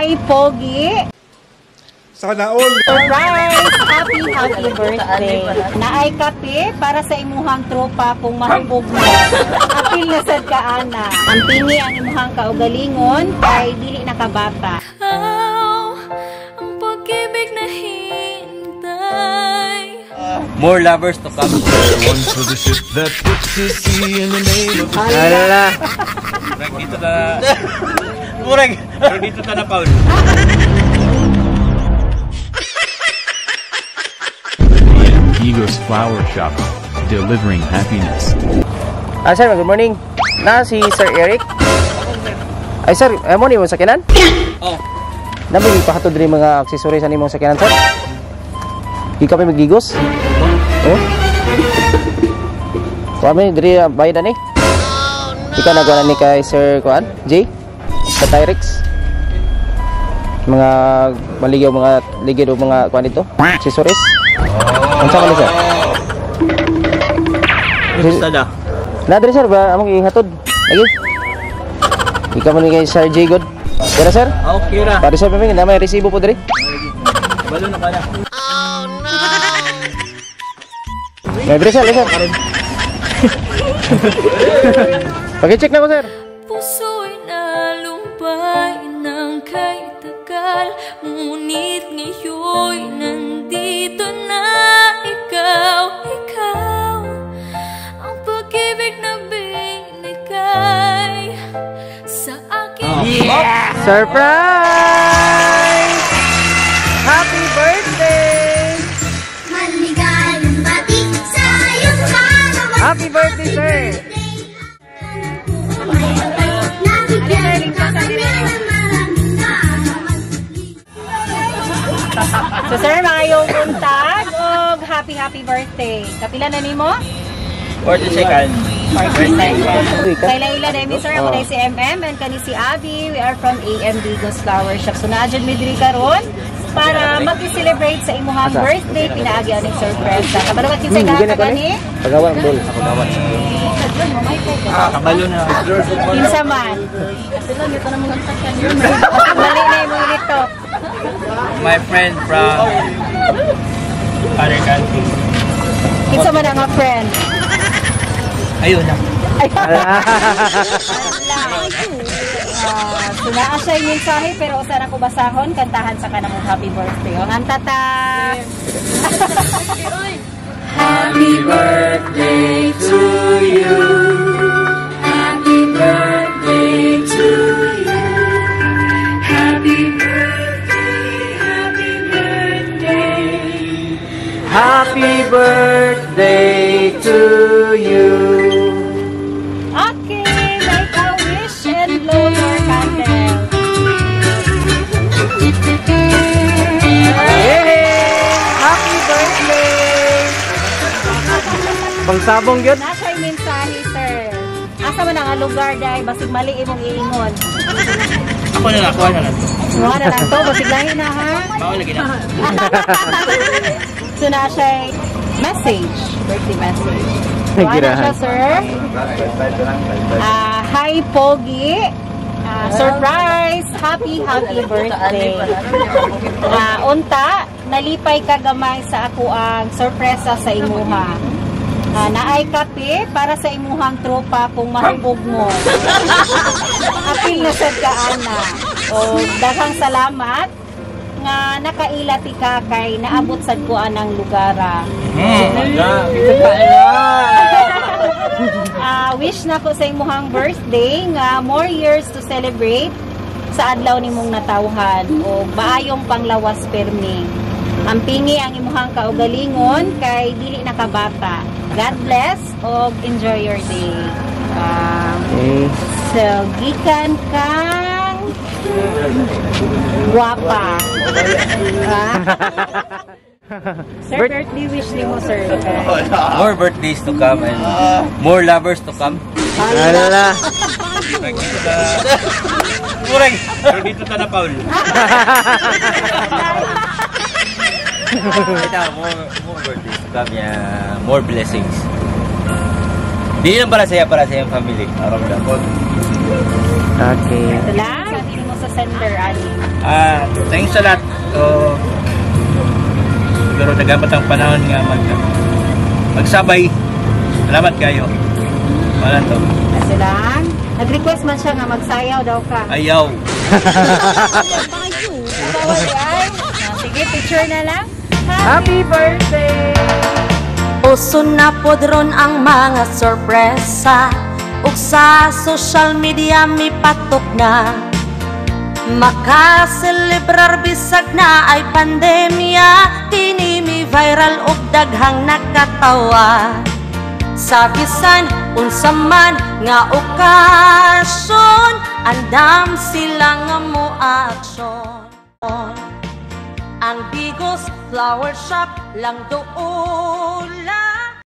Hi, Pogi! Sana all! Surprise! Happy, happy birthday! Naay kape para sa imuhang tropa kung mahubog mo. Apil na sad ka, ana. Ang pingi ang imuhang kaugalingon kay dili na kabata. Ikaw ang pag-ibig na hintay. More lovers to come. One for the ship that puts to sea in the name of Ala. Murag dito ta. Murag. Murag dito ta na, Paul. Eagles Flower Shop, delivering happiness. Ah, sir, good morning. Na si Sir Eric. Ay, sir, ay mo ni mo sakyanan? Oh. Nami pahatod diri mga accessories ani mong sakyanan, sir. Di ka pa magligos? Oh. Kami diri bayad ani. Ikaw nagawa ni kay Sir Kuan, J sa Tyrex. Mga maligyaw, mga ligid o mga kuan dito, accessories. Unsa man ni, sir? Basta na. Na diri, sir, ba among ihatod. Lagi. Ikaw man ni kay Sir J good. Pero sir, Okay ra. para sir paming na may resibo po diri. Balo na ka na. May diri, sir, sir. Paki-check na ko, sir. Puso'y nalumbay ng kay tagal, ngunit ngayon'y nandito na ikaw, ikaw ang pag-ibig na binigay sa akin. Yeah! Surprise! Happy birthday! Maligayang bati sa iyong kaarawan. Happy birthday, sir! Nabigyan ka kanya ng maraming kaarawan. So sir, maayong buntag og happy happy birthday. Kapila na nimo? 42nd. Kay Laila Demi, sir, ako na si MM and kani si Abby. We are from AM Digos Flower Shop. So naa jud mi diri karon para maki-celebrate sa imuhang birthday, pinaagi aning surprise. Kabalo ka kinsay Bigyan ka na ko ni. gani? Pagawa ang bol. Ah, kabalo na. Kinsa man? Mali na imong nito. My friend from other country. Kinsa man ang friend? Ayun na. So naa siya yung mensahe pero usa ra ko basahon, kantahan sa kanang happy birthday. Ang antata. Happy birthday to you. Happy birthday to you. Happy birthday, happy birthday. Happy birthday to you. Okay, make a wish and blow your candle. Yay! Happy birthday! Pangsabong yun. Na siya yung mensahe, sir. Asa man ang lugar dai, basig mali imong iingon. Ako na lang, ako na lang. Kuha na lang to, basig lahi na ha. Mao lagi na. So na siya message, birthday message. Kuha na siya, sir. Ah, hi, Pogi. Ah, surprise! Happy, happy birthday. Ah, unta, nalipay ka gamay sa ako ang sorpresa sa imuha. Ah, naay kape para sa imuhang tropa kung mahubog mo. Apil na sad ka, ana. O daghang salamat nga nakaila ti ka kay naabot sad ko anang lugara. Ah, wish na ko sa imuhang birthday nga more years to celebrate sa adlaw nimong natawhan o maayong panglawas permi. Ang pingi ang imuhang kaugalingon kay dili na kabata. God bless og enjoy your day. Okay. So gikan kang guwapa. Ah. Sir, birthday wish nimo, sir. More birthdays to come and more lovers to come. Ala. Murag dito ta. Murag. Murag dito ta na, Paul. Ito, more birthdays to come, yeah. More blessings. Di lang para sa iya, para sa iyang family. Aram na. Okay. Ito lang. Sabi mo sa sender ani. Ah, thanks a lot. So, siguro nagamat ang panahon nga magsabay. Salamat kayo. Wala to. Kasi lang, nag-request man siya nga magsayaw daw ka. Ayaw. Bawal di ay. Ah, sige, picture na lang. Happy birthday! Uso na pod ron ang mga sorpresa ug sa social media mipatok na. Makaselebrar bisag na ay pandemya. Kini mi viral ug daghang nakatawa. Sa bisan unsa man nga okasyon, andam sila nga mo aksyon. Ang Bigos Flower Shop lang doon.